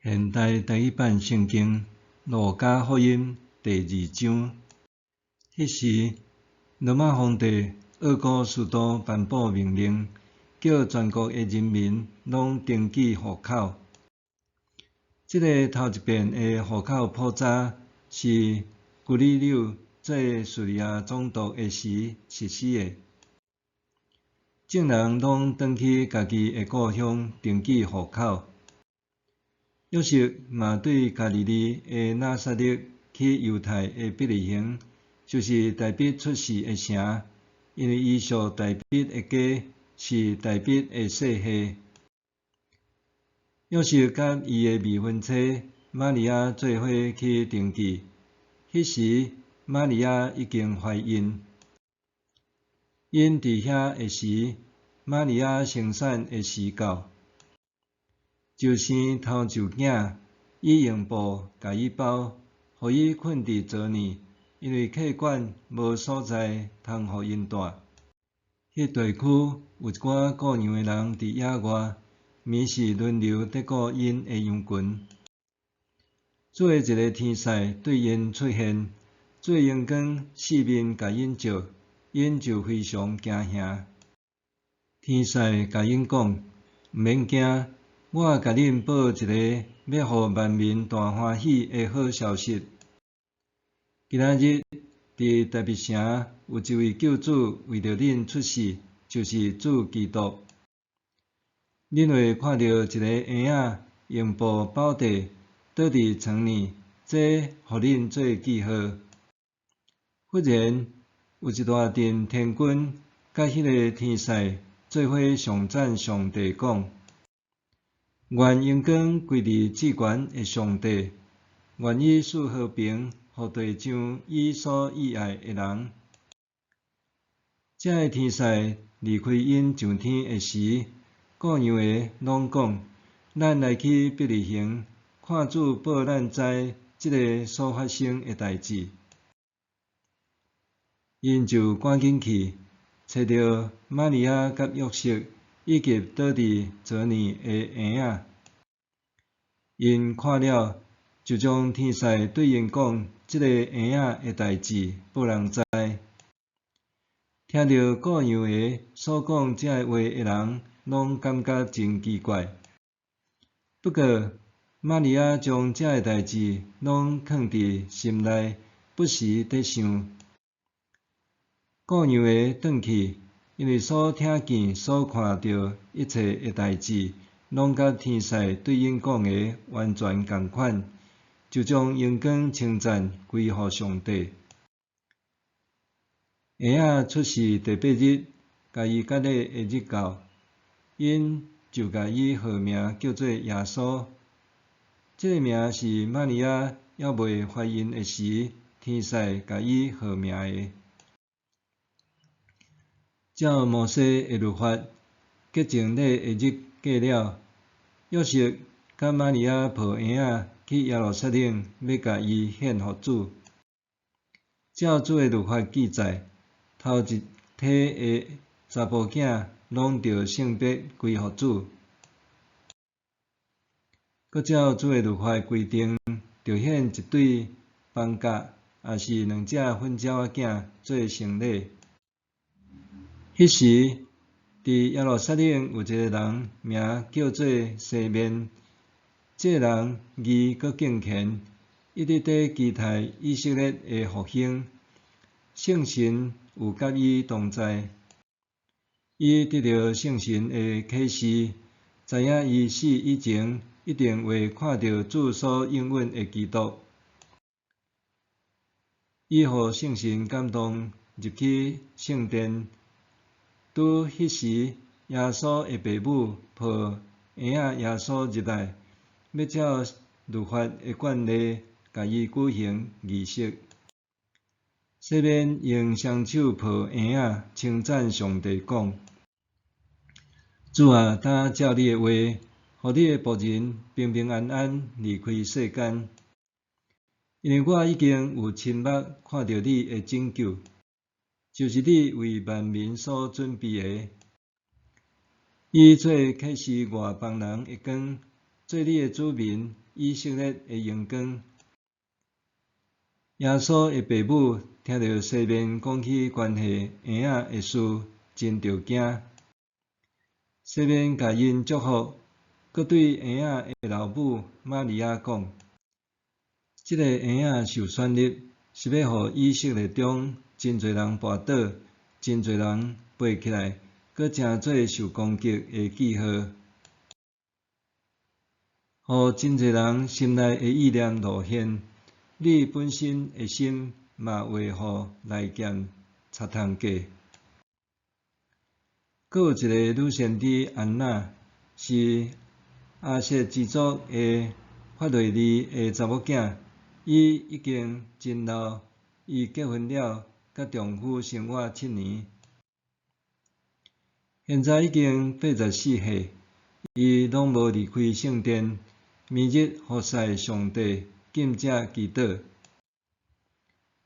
現代台語版聖經路加福音第二章。彼時，羅馬皇帝奧古斯都頒布命令，叫全國的人民攏登記戶口。這个頭一遍的戶口普查是居里紐做敘利亞總督的時實施的。眾人攏轉去家己的故鄉登記戶口。約瑟嘛對加利利的拿撒勒去猶太的伯利恆，就是大衛出世的城，因為伊屬大衛的家，是大衛的世系。約瑟佮伊的未婚妻瑪利亞做伙去登記，彼時瑪利亞已經懷孕。𪜶佇遐的時，瑪利亞生產的時到，就生頭一囝，伊用布共伊包，予伊睏佇槽內，因為客館無所在通予𪜶蹛。彼地區有一寡顧羊的人佇野外，暝時輪流佇顧𪜶的羊群。主的一个天使對𪜶出現，主的榮光四面共𪜶照，𪜶就非常驚嚇。天使共𪜶講：毋免驚，我共恁報一个欲予萬民大歡喜的好消息。今仔日佇大衛城有一位救主為著恁出世，就是主基督。恁會看著一个嬰仔用布包著，倒佇床內，這予恁做記號。忽然有一大陣天軍佮彼个天使做伙頌讚上帝，講：願榮光歸佇至懸的上帝，願伊賜和平予地上伊所喜愛的人。這个天使離開𪜶上天的時，顧羊的攏講：咱來去伯利恆，看主報咱知這个所發生的代誌。𪜶就趕緊去，揣著瑪利亞佮約瑟，以及倒佇槽內的嬰仔。𪜶看了，就將天使對𪜶講這个嬰仔的代誌報人知。聽著顧羊的所講這个話的人，攏感覺真奇怪。不過，瑪利亞將這个代誌攏囥佇心內，不時佇想。顧羊的轉去，因為所聽見、所看著一切的代誌，攏佮天使對𪜶講的完全仝款，就將榮光稱讚歸予上帝。嬰仔出世第八日，共伊割禮的日到，𪜶就共伊號名叫做耶穌。這个名是瑪利亞猶未懷孕的時，天使共伊號名的。照摩西的律法，潔淨禮的日過了，約瑟佮瑪利亞抱嬰仔去耶路撒冷，欲共伊獻予主。照主的律法記載，頭一胎的查埔囝攏著聖別歸予主。閣照主的律法規定，著獻一對枋角，抑是兩隻粉鳥仔囝做牲禮。彼時，佇耶路撒冷有一個人，名叫做西面。這个人義閣敬虔，一直佇期待以色列的復興，聖神有佮伊同在。伊得著聖神的啟示，知影伊死以前，一定會看著主所應允的基督。伊予聖神感動，入去聖殿。拄彼時，耶穌的爸母抱嬰仔耶穌入來，欲照律法的慣例，共伊舉行儀式。西面用雙手抱嬰仔，稱讚上帝講：主啊，當照你的話，予你的僕人平平安安離開世間，因為我已經有親目看著你的拯救，就是你為萬民所準備的，以做啟示外邦人的光，做你的子民以色列的榮光。耶穌的爸母聽著西面講起關係嬰仔的事，真著驚。西面共𪜶祝福，閣對嬰仔的老母瑪利亞講：這个嬰仔受選立，是欲予以色列中真濟人跋倒，真濟人爬起來，閣成做受攻擊的記號，予真濟人心內的意念露現。你本身的心嘛會予利劍插通過。閣有一个女先知安娜，是亞設支族的法內利的查某囝，伊已經真老，伊結婚了，佮丈夫生活7年，現在已經84歲，伊攏無離開聖殿，暝日服侍上帝，禁食祈禱。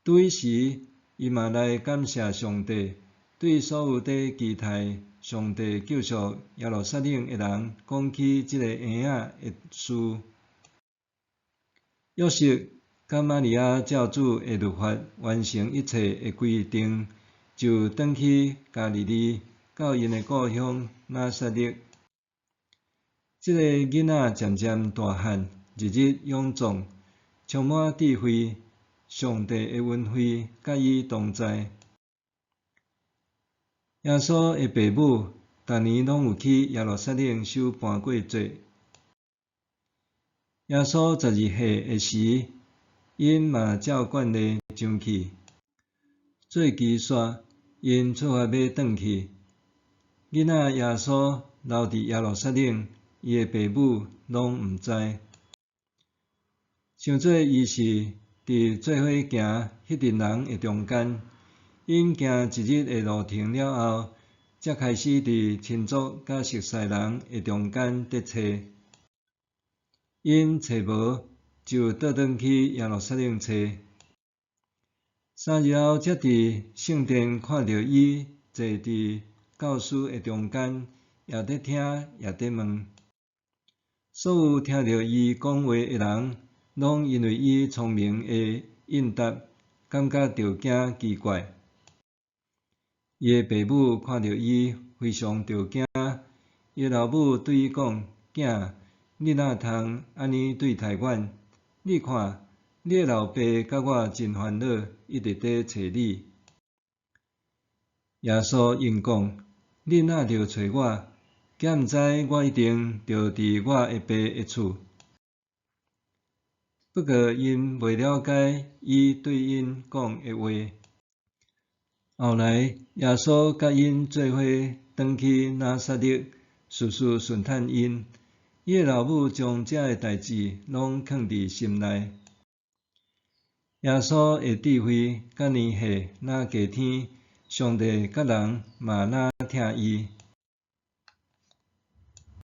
拄彼時，伊嘛來感謝上帝，對所有佇期待上帝救贖耶路撒冷的人講起這个嬰仔的事。約瑟佮瑪利亞照主的律法完成一切的規定，就轉去加利利，到𪜶的故鄉拿撒勒。這个囡仔漸漸大漢，日日勇壯，充滿智慧，上帝的恩惠佮伊同在。耶穌的爸母逐年攏有去耶路撒冷守盤過節。耶穌12歲的時，𪜶嘛照慣例上去。做期煞，𪜶出發欲轉去。囡仔耶穌留佇耶路撒冷，伊的爸母攏毋知。想做伊是佇做伙行彼陣人的中間，𪜶行一日的路程了後，才開始佇親族佮熟似人的中間咧揣。𪜶揣無，就倒轉去耶路撒冷揣。3日後，才佇聖殿看著伊坐佇教師的中間，也佇聽，也佇問。所有聽著伊講話的人，攏因為伊聰明的應答，感覺著驚奇怪。伊的爸母看著伊，非常著驚。伊的老母對伊講：囝，你哪通按呢對待阮？你看，你的老爸佮我真煩惱，一直佇揣你。耶穌應講：恁哪著揣我？敢毋知我一定著佇我的爸的厝？不過𪜶袂了解伊對𪜶講的話。後來，耶穌佮𪜶做伙轉去拿撒勒，事事順趁𪜶。伊的老母將這个代誌攏囥佇心內。耶穌的智慧佮年歲若加添，上帝佮人嘛若疼伊。